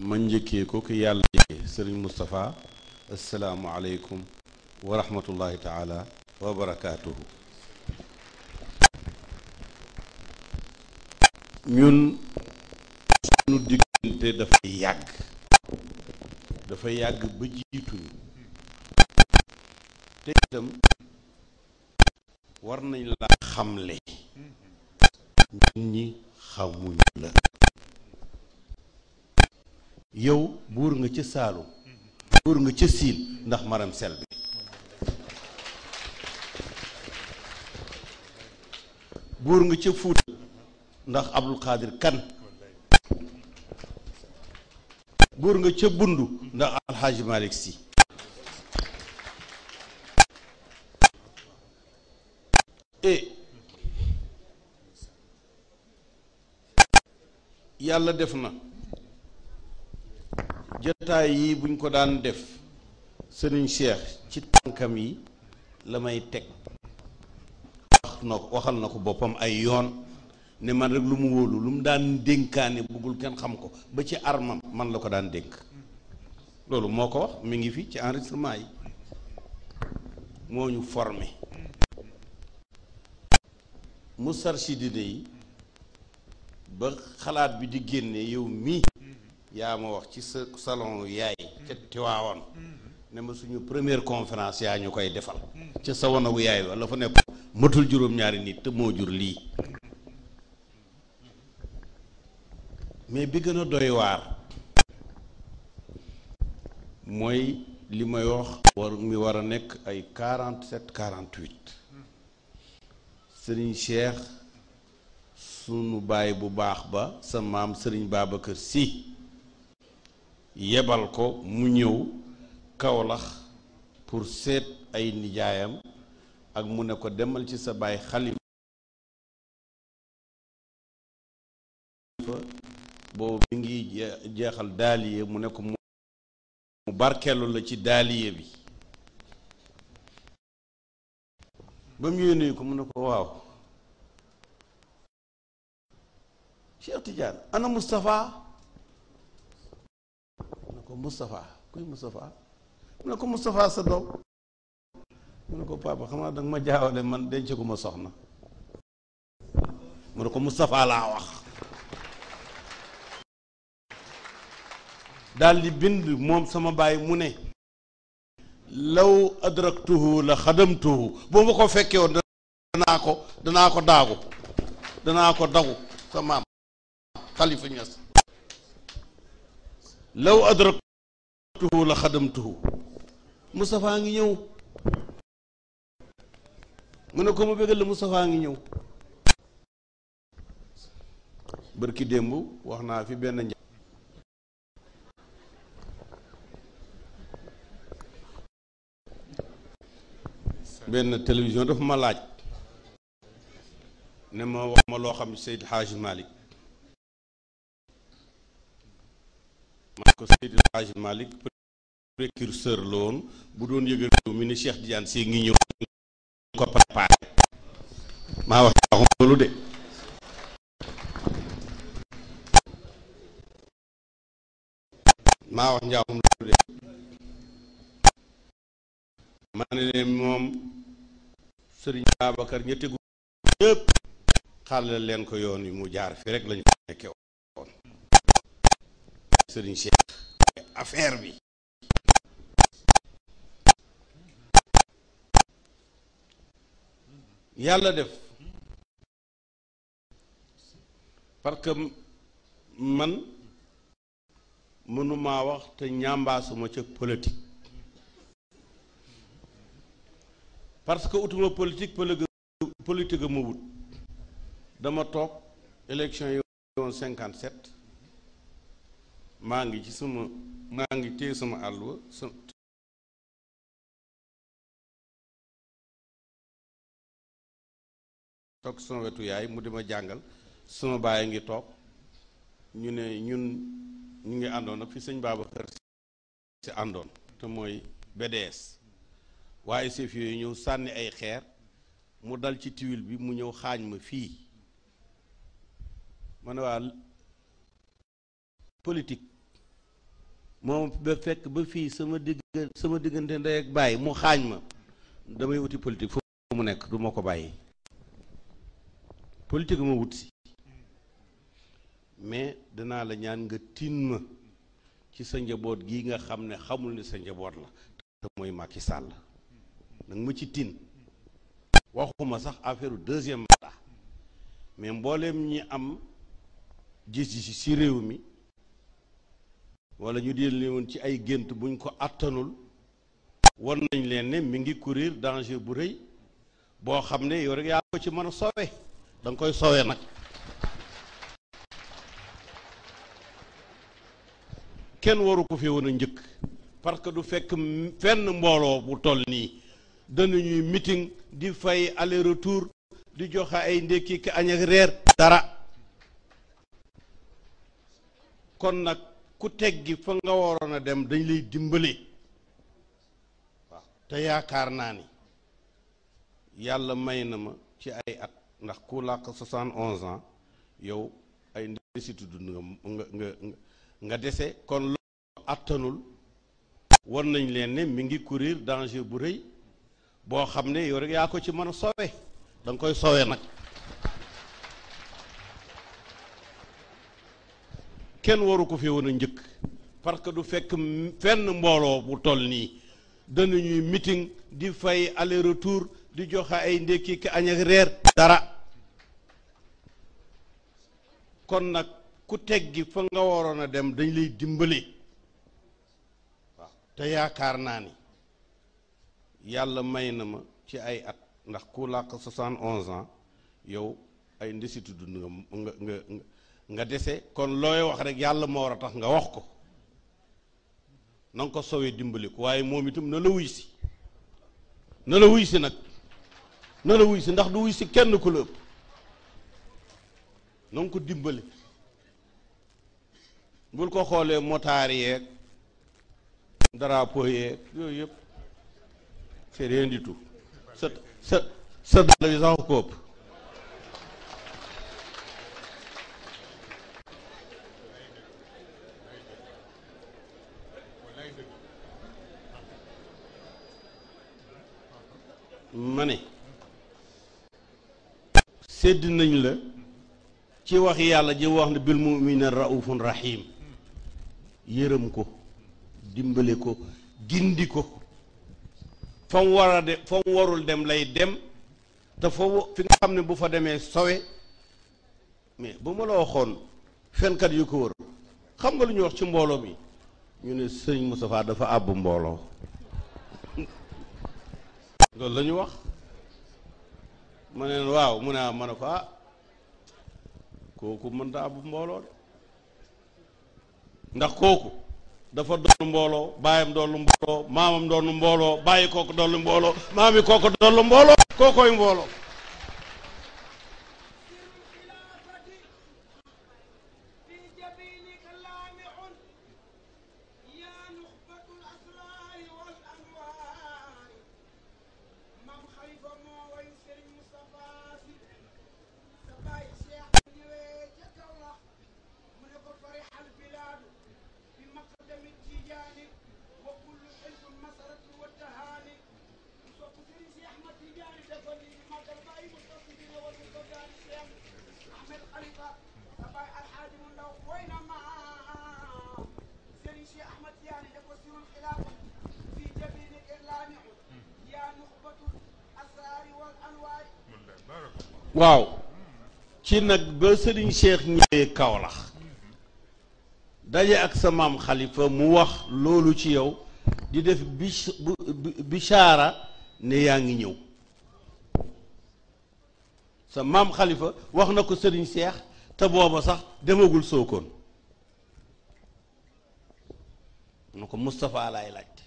ma njëkkee ko ki yàlla njëkkee sëriñ Moustapha asalaamualeykum wa rahmatullahi taala wa barakaatuhu. ñun sunu diggante dafay yàgg ba jiituñu te itam war nañ la xamle nit ñi xamuñu la. yow buur nga ca Saalum buur nga ca Siin ndax Maram Selbe buur nga ca Fuuta ndax Abdul Xaadir Kan buur nga ca Bundu ndax Alxaaji Malik Si yàlla def na jataay yi buñ ko daan def sëriñ Cheikh ci tànkam yi la may teg waxal na ko boppam ay yoon ne man rek lu mu wóolu lu mu daan dénkaane bëggul kenn xam ko ba ci armam man la ko daan dénk loolu moo ko wax mi ngi fi ci enregistrement yi moo ñu formé Moustarchidine yi ba xalaat bi di génne yow mii yaa ma wax ci sa salon yaay ca Tiwaawan ne ma suñu première conférence yaa ñu koy defal ca sa wanagu yaay wala fa nekk matul juróom-ñaari nit te moo jur lii mais bi gën a doy waar mooy li may wax mi war a nekk ay 47 48 Sëriñ Cheikh sunu baay bu baax ba sa maam Sëriñ Babacar Sy yebal ko mu ñëw Kawlax pour seet ay nijaayam ak mu ne ko demal ci sa baay Xalifa boobu mi ngi jeexal daaliye mu ne ko mu barkeelu la ci daaliye bi ba mu yónnee ko mu ne ko waaw Cheikh Tidiane ana Moustapha mu ne ko Moustapha kuy Moustapha mu ne ko Moustapha sa doom mu ne ko papa xam naa danga ma jaawale man dencaguma soxna mu ne ko Moustapha laa wax daal di bind moom sama baay mu ne law adraktuhu la xadamtuhu boo ma ko fekkee woon danaa ko daagu danaa ko dagu sa maam Xalifa Ñas law adraktuhu la xadamtuhu Moustapha ngi ñëw mu ne ko ma bëggal la Moustapha ngi ñëw bërki démb wax naa fi benn télévision dafa ma laaj ne ma wax ma loo xam Seydi Hadji Malick ma ko Seydi Hadji Malick précurseur la woon bu doon yëgal mi ni Cheikh Tidiane Sy ngi ñëw ko préparé maa wax loolu de maa wax njaaxum loolu de ma ne leen moom Sëriñ Babacar ña tegu ñëpp xàllal leen ko yoon wi mu jaar fi rek lañu nekke woon Sëriñ Cheikh affaire bi yàlla def parce que man mënumaa wax te ñambaasuma ca politique parce que utuma politique ma wut dama toog élection yi woon 57 maa ngi téye sama àlluwa toog sama wetu yaay mu di ma jàngal sama baay ngi toog ñu ne ñu ngi àndoon ak fi sëñ Babacar si àndoon te mooy BDS waaye chef yooyu ñëw sànni ay xeer mu dal ci tiwil bi mu ñëw xaañ ma fii ma ne waa politique moom ba fekk ba fii sama diggante ndey ak bàyyi mu xaañ ma damay wuti politique foofu mu nekk du ma ko bàyyi politique ma wut si mais danaa la ñaan nga tin ma ci sa njaboot gi nga xam ne xamul ni sa njaboot la te mooy Macky Sall nag ma ci tin waxuma sax affaire deuxième mandat mais mbooleem ñi am gis-gis ci réew mi wala ñu di leen woon ci ay gént buñ ko attanul war nañ leen ne mi ngi courir danger bu rëy boo xam ne yow rek yaa ko ci mën a sowe da nga koy sowe nag kenn waru ko fi woon a njëkk parce que du fekk fenn mbooloo bu toll nii danañuy meeting di fay aller retour di joxe ay ndékki ki añ ak reer dara kon nag ku teggi fa nga waroon a dem dañ lay dimbali waaw te yaakaar naa ni yàlla may na ma ci ay at ndax ku làkk 71 ans yow ay ndesitu dund nga dese kon loolu attanul war nañ leen ne mi ngi courir danger bu rëy boo xam ne yow rek yaa ko ci mën a sowe da nga koy sowe nag kenn waru ko fi woon a njëkk parce que du fekk fenn mbooloo bu toll nii danañuy meeting di fay aller retour di joxe ay ndékki ki añ ak reer dara kon nag ku teggi fa nga waroon a dem dañ lay dimbali waaw te yaakaar naa ni yàlla may na ma ci ay at ndax ku làkk 71 ans yow ay ndesitu dund nga dese kon looy wax rek yàlla moo war a tax nga wax ko na nga ko sowee dimbali ko waaye moom itam na la wuy si na la wuy si nag na la wuy si ndax du wuy si kenn ku la ëpp na nga ko dimbali bul ko xoolee motaar yeeg drapeau yeeg yooyu yëpp c'est rien du tout sa dàll bi sax ko ëpp ma ne sédd nañ la ci wax yàlla ji wax ne bil mu'minina raufun rahim yërëm ko dimbale ko gindi ko fa mu war a de fa mu warul dem lay dem te foofu fi nga xam ne bu fa demee sowe mais bu ma la waxoon fenkat yu ko wër xam nga lu ñu wax ci mbooloo mi ñu ne sëñ Moustapha dafa àbb mbooloo loolu la ñu wax ma ne waaw mu ne ma ne ko kooku mënta àbb mbooloo de ndax kooku dafa doon mbooloo baayam doon mbooloo maamam doon mbooloo bàyyi kooku doon mbooloo maami kooku doon mbooloo kookooy mbooloo waaw ci nag ba Serigne Cheikh ñëwee Kaolack daje ak sa maam Khalifa mu wax loolu ci yow di def bichara ne yaa ngi ñëw sa maam Khalifa wax na ko Serigne Cheikh te booba sax demagul Sokone na ko Moustapha laay laajte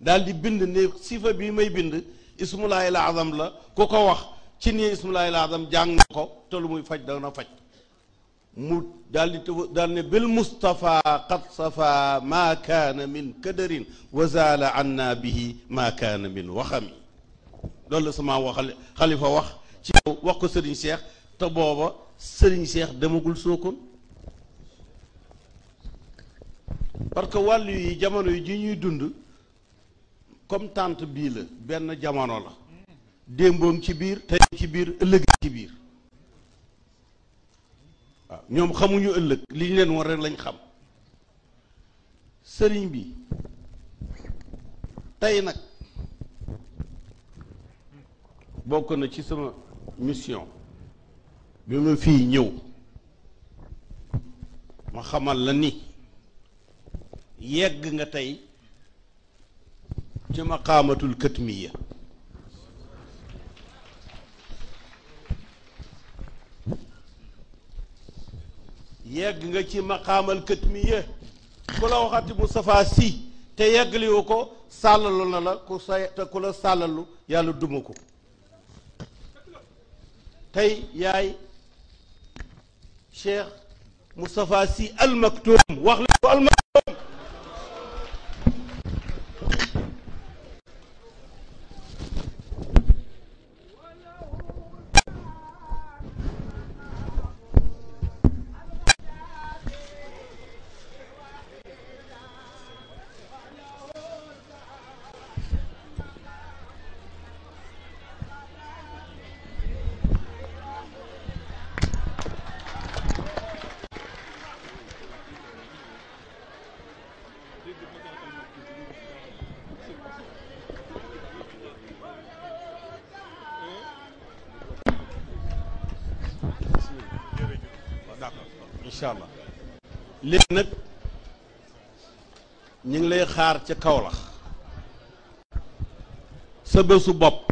daal di bind ne sifa bi may bind ismulaay la azam la ku ko wax ci nii ismulaay la azam jàng na ko te lu muy faj dana faj mu daal ne bil Mustafa qad safa ma kaana min kadarin wa zaala anna bihi ma kaana min waxami loolu la sama wax Xalifa wax ci yow wax ko Serigne Cheikh te booba Serigne Cheikh demagul Sokone parce que wàllu yi jamono yi ji ñuy dund comme tànt bii la benn jamono la démboom ci biir tey ci biir ëllëg ci biir waaw ñoom xamuñu ëllëg li ñu leen war rek lañ xam sëriñ bi tey nag bokk na ci sama mission bi ma fii ñëw ma xamal la ni yegg nga tey ci maqaamatul katmiya yegg nga ci maqaamal katmiya ku la waxati Moustapha Sy te yeggliwu ko sàllalu na la ku sa te ku la sàllalu yàlla duma ko tey yaay Cheikh Moustapha Sy Al Maktoum wax la ko Al Maktoum incha allah léegi nag ñu ngi lay xaar ca Kaolack sa bésu bopp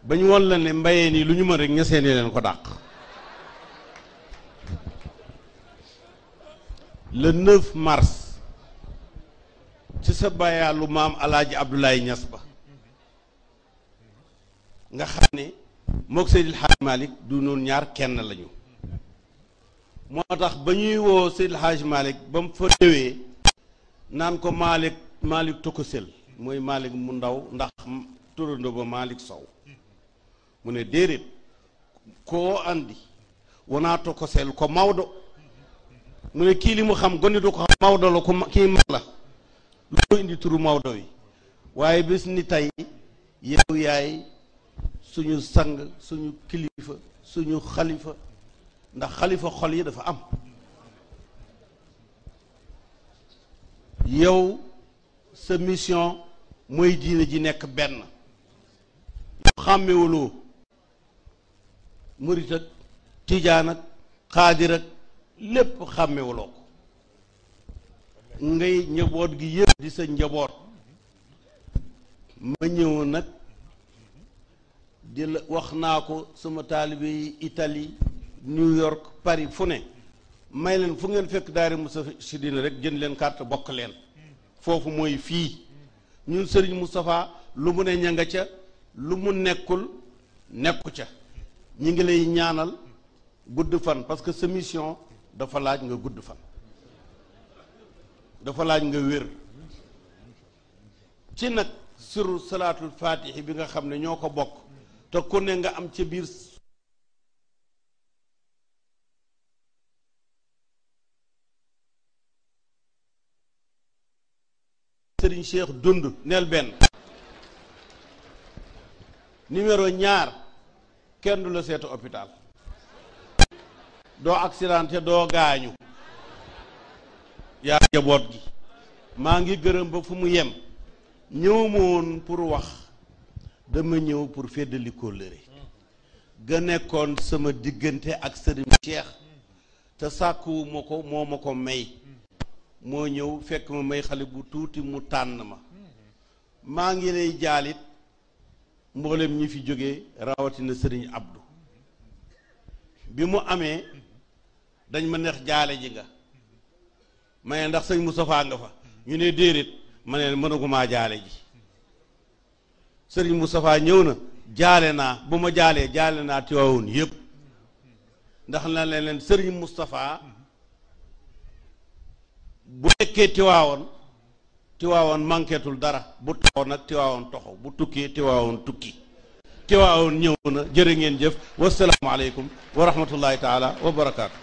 ba ñu won la ne mbayee nii lu ñu mën rek ñesee ni leen ko dàq le 9 mars ci sa bayaalu maam alaaji Abdoulaye Niass ba nga xam ne mook Seydil Hadj Malick du noonu ñaar kenn lañu moo tax ba ñuy woo Seydil Hadj Malick ba mu fa déwee naan ko Malick Tokosel mooy Malick mu ndaw ndax turando ba Malick Sow mu ne déedéet koo andi wanaa Tokosel ko Maodo mu ne kii li mu xam gone du ko xam Maodo la ko kii mag la lu indi turu Maodo yi waaye bis ni tey yow yaay suñu sang suñu kilifa suñu xalifa ndax xalifa xol yi dafa am yow sa mission mooy diine ji nekk benn yow xàmmewuloo murit ak tijaan ak xaadir ak lépp xàmmewuloo ko ngay njaboot gi yëpp di sa njaboot ma ñëw nag di la wax naa ko sama taalibe yi Italie New York Paris fu ne may leen fu ngeen fekk daari Moustarchidine rek jënd leen carte bokk leen foofu mooy fii ñun Serigne Moustapha lu mu ne ña nga ca lu mu nekkul nekku ca ñi ngi lay ñaanal gudd fan parce que sa mission dafa laaj nga gudd fan dafa laaj nga wér ci nag suru salaatul faatihi bi nga xam ne ñoo ko bokk te ku ne nga am ca biir Serigne Cheikh dund neel benn numéro ñaar kenn du la seetu hôpital doo accidenté doo gaañu yaa njaboot gi maa ngi gërëm ba fu mu yem ñëw ma woon pour wax dama ñëw pour feddali kóllëre ga nekkoon sama diggante ak Serigne Cheikh te sàkkuwu ma ko moo ma ko may moo ñëw fekk ma may xale bu tuuti mu tànn ma maa ngi lay jaalit mboolem ñi fi jógee rawatina Serigne Abdou bi mu amee dañ ma neex jaale ji nga ma ne ndax sëñ Moustapha nga fa ñu ne déedéet ma ne mënagumaa jaale ji Serigne Moustapha ñëw na jaale naa bu ma jaalee jaale naa Tiwaawoon yépp ndax na leen Serigne Moustapha bu nekkee Tiwaawoon manquetul dara bu taxaw nag Tiwaawoon toxo bu tukkee Tiwaawoon tukki Tiwaawoon ñëw na jërë ngeen jëf wasalaamu aleykum wa rahmatullahi taala wa barakaatu